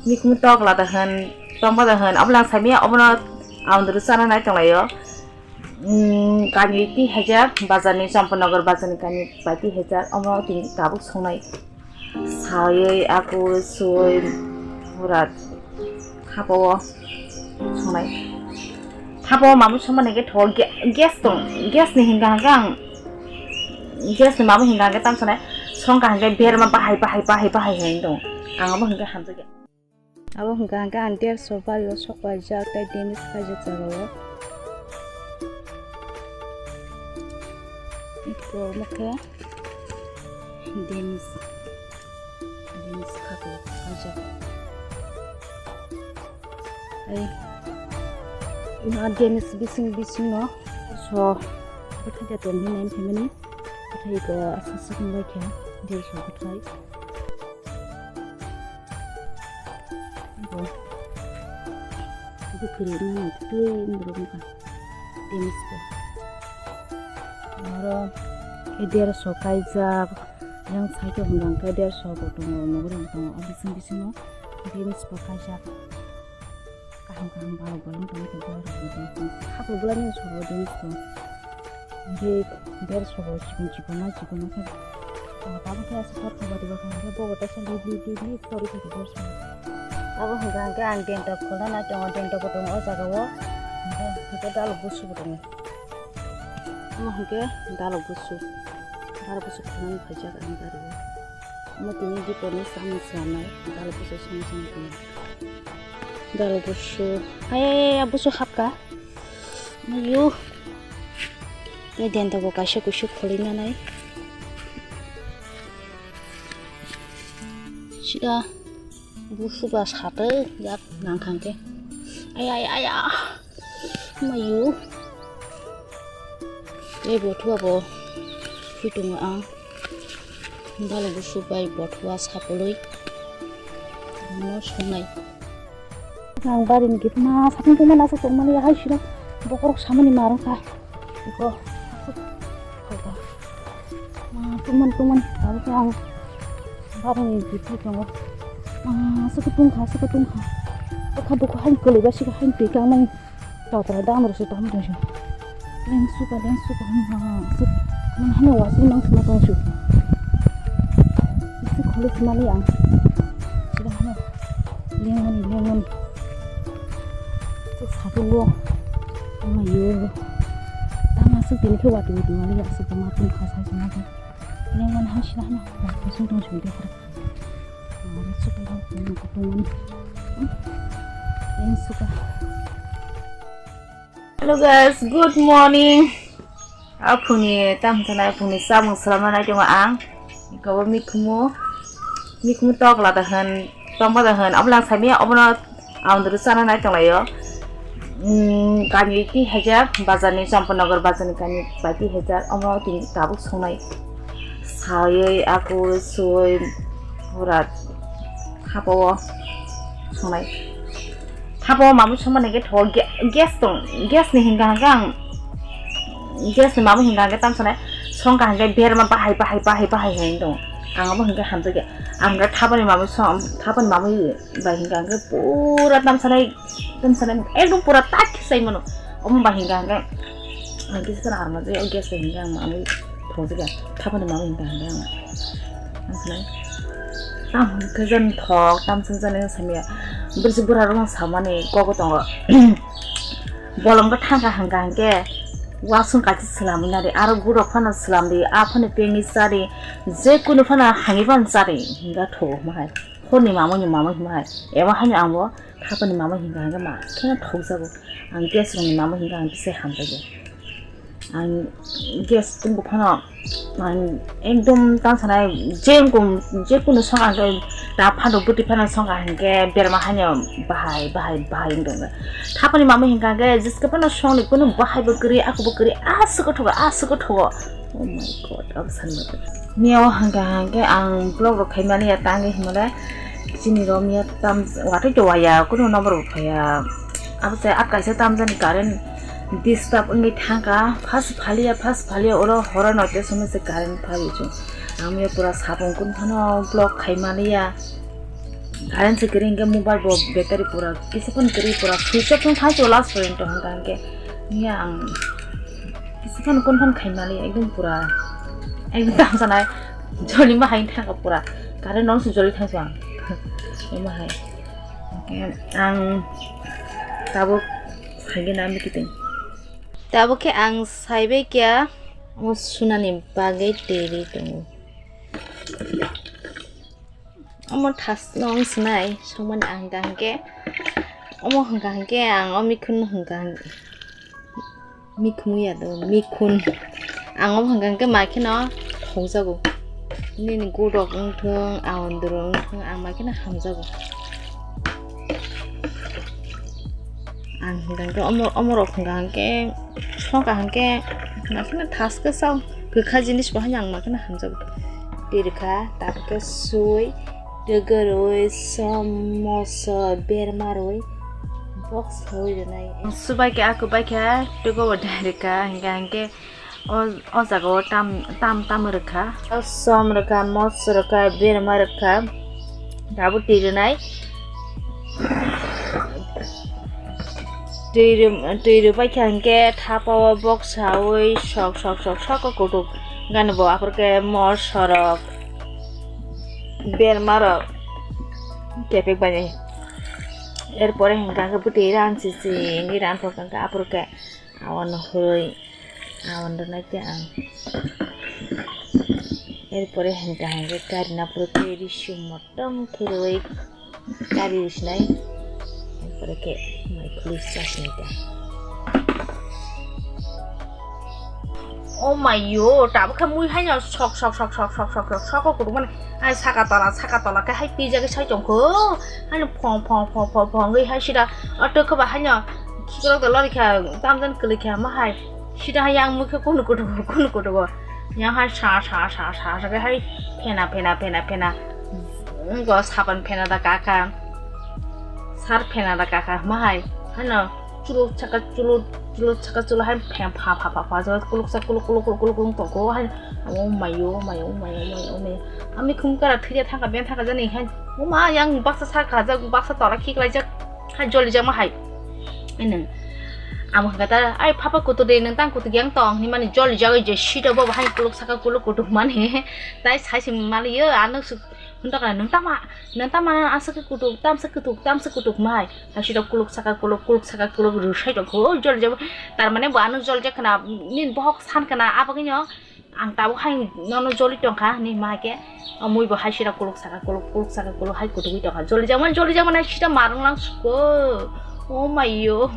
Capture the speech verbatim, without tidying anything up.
Mikhumu tokla da hwn, tongba da hwn, obo lang saimaya, obono aundru chana nai tonglaio. Umm, kami ti hajar, bazarni, Champanagar bazarni kami bai ti hajar, omo tini tabuk songnai. Sayoi, akoi, soi, pura hapo o songnai. Hapo o mamu songmani khe tho, ga-, gas tong, gas ni hinka hinka ang, gas ni mamu hinka hinka tam sanai, songkha hinka berma bahai, bahai, bahai, bahai hai tong. Ang abo hinka hamjakya. Abo hinka hinka ang derso bari o sok paijak, tei damage khaijak jaga o. Iko mokhe. Damage, damage khaku kaijak. Ai, ina damage bising bising no so bwthai da tong hinai phaimani, bwthai ko asa sak bai khe, derso bwthai. Bo. Bwkhwrwi nang twi borok wngkha. Damage ko. Oro khe derso kaijak. Yang side o hwnka hwnkhe derso bo tongo, nugwi rok tongo. O bising bisingo damage bo kaijak. Kaham kaham borok bolong tongo khe borok bo damage. Hapo bolani soro damage tongo. Hingke derso bo chikon chikon ma chikon ma khe, ah, tabuk khe aswk thor thor bati bwkha hingke bobo teisa lip lip lip lip pori thangkhe derso. Abo hingka hingke ang dento khulna nai tongo, dento bo tongo o jaga o, hingke, hingke dalok busu bo tongo. Omo hingke dalok busu, dalok busu khulna nai phaijak ang gari o. Omo tini dipor ni samung swnamnai, dalok busu samung swnamnai tini. Dalok busu, ayaya busu hapka. Ayo. Tei dento bo kaisa kuisuk khului nanai. Sida busu ba satwi yak nang khan khe. Aya, aya, aya. Mayu. Tei bo thuwa bo phui tongo ang. Dalo busu bai bothua sapului no songnai. Ang bari ni gate ma sapung puma nasa tongmani hai siro bokorok samani marong kha. Iko. Ma tungman tungman abo khe ang bari ni gate tongo. Ma suku tungkha suku tungkha. Bokha bokha hai kwlwi ba sika hai twi kang nang. Tawtra dam rwse tong tong se. Leng suka, leng suka, hmm, hmm, hmm. Suk, man hano wa suk nang sima tong suk. Isi khole sima le ang. Sida hano. Leng mani, leng mani. Suk satu wo. Ama yo. Tama suk tini khe watu watu mali ya suk tama tun khasa sima tong. Leng mani han sida hano. Wa suk tong suk de. Aro suka lang tong tong. Leng suka. Hello guys, good morning. Aphuni tam thanai aphuni samung salamna nai tongo ang. Kobo mikhumu, mikhumu tokla da hwn, tongba da hwn, obo lang saimaya, obono aundru chana nai tonglaio. Umm, kami ti hajar, bazarni, Champanagar bazarni kami bai ti hajar, omo tini tabuk songnai. Sayoi, akoi, soi, pura hapo o songnai. Hapo mamu songmani khe tho ga-, gas tong, gas ni hinka hinka ang, gas ni mamu hinka hinka tam sanai, songkha hinka berma bahai, bahai, bahai, bahai hai tong. Ang abo hinka hamjakya. Ang khe thapani mamu song, thapani mamu bai hinka hinka pura tam sanai, tam sanai, ekdom pura tak khe sai mano. Omo bai hinka hinka. Ang kisa kana arma jai, o gas bai hinka ang mamu. Thokjagya, thapani mama hinka hinka ang. Ang sanai, ang hinka jan thok, tam san jan ang samya. Brisi bura rong samani, koko tongo. Bolong ka thangka hinka hinke, wasung kachi selam nari, aro gurok phano selam di, aphani pengi sari, je kunu phano hangi phano sari, hinka tho mahai. Horni mama ni mama mahai. Eba hani ang bo, thapani mama hinka hinka ma, kheno thokjago. Ang gas rong ni mama hinka ang bisai hamjakya. Ang gas tungbo phano ang ekdom tang sanai, je kum, je kunu song ang ta phano bwtwi phano song ang hingke berma hanya bahai, bahai, bahai wng tong. Thapani mama hingka hingke jiska phano song ni kunu bahai bo kwrwi, ako bo kwrwi, aswk kothogo, aswk kothogo. Oh my God, ang sanma. Miya o hingka hingke ang vlog rok khaimani ya tangwi himale chini rom ya tam watwi to waya kunu number bo phaya. Abo se akaisa tamjani current disturb wngwi thangkha, fast phaliya, fast phaliya, oro horo note somoi se current phaliya chwng. Ang miya pura sapung kun phano block khaimaliya. Current se kwrwi hwnkhe mobile bo battery pura kisa phano kwrwi pura switch off wng thansi o last porjonto hwnkha hwnkhe. Hwnkhe ang kisa phano kun phano khaimali ekdom pura ekdom tangsanai joli ma hai thangkha pura. Current nong se joli thangsu ang. Ema hai. Hwnkhe ang tabuk saigena meeting. Tabuk khe ang saibai kya omo sunani bagwi twi tongo. Omo thasno wng sinai songmani ang hwnkha hwnkhe omo hwnkha hwnkhe ang o mikhun hwnkha hwnkhe mikhun ya do mikhun ang omo hwnkha hwnkhe ma kheno thokjago nini godok wngthong aondro wngthong ang ma kheno hamjago. Ang hwnkha hwnkhe omo omorok hwnkha hwnkhe songkha hwnkhe ma kheno thaske sao kwkha jinis bo haino ang ma kheno hamjago. Twi rwkha tabukhe sui twgwrwi som moso berma rwi box khawi rwnai. Subai khe aku bai khe tugo bo dai rwkha hwnkha hwnkhe. O, o jaga o tam, tam, tam rwkha. Som rwkha, mos rwkha, berma rwkha. Abo twi rwnai. Twi rw-, twi rwpai kha hwnkhe thapa o boksa oi sok, sok, sok, sok o kutuk. Gani bo aphur khe mos rok, berma rok kepek bai. Erpore hwnkha khe bwtwi ran sisi, hwnkhe ran phok hwnkha aphur khe. Awan hurui, awan rwnai khe ang. Erpore hwnkha hwnkhe kari na puro khe risu motom khe rwui kari risinai. Erpore khe mai khului chasnai ta. Oh my yo, tabuk khe mui haino sok sok sok sok sok sok sok sok o kutuk mani. Ai saka tola, saka tola khe hai pijagwi sai tongkho. Haino phong phong phong phong phong wngwi hai sida. O twi khe ba haino khikrok da lori kha, tamjani kwlwi kha ma hai. Sida hai yang mui khe kunu kutugo, kunu kutugo. Yang hai sa, sa, sa, sa, sa khe hai phena, phena, phena, phena. Wngkha sapan phena da kaka. Sar phena da kaka ma hai. Haino chuluk saka chuluk, chuluk saka chuluk hai phe-, pha, pha, pha, pha, ja kuluk sa kuluk, kuluk, kuluk, kuluk, kuluk tongkho hai. Oh mayo, mayo, mayo, mayo, mayo. Ami khum kara thwiya thangkha, ben thangkha jani hai. Oh ma, yang baksa saka jak, baksa tora khiklaijak. Hai joli jak ma hai. Ini. Amo hwnkha ta, ai phapa kutuk de, nang tang kutuk yang tong, ni mani joli jak je sida bo hai kuluk saka kuluk kutuk mani. Tai sai sim mali yo, ano su, hunta kana nang tama, nang tama aswk kutuk, tamsa kutuk, tamsa kutuk mai. Hai sida kuluk saka kuluk, kuluk saka kuluk, rwsai tongkho, o joli jak. Tar mane bo ano joli jak kana, nin bohok san kana, abagino. Ang tabuk hai nono joli tongkha hinwi ma hai khe, o mui bo hai sira kuluk saka kuluk, kuluk saka kuluk hai kutugwi tongkha. Joli jakmani, joli jakmani hai sira marwng lang suko. Oh my yo.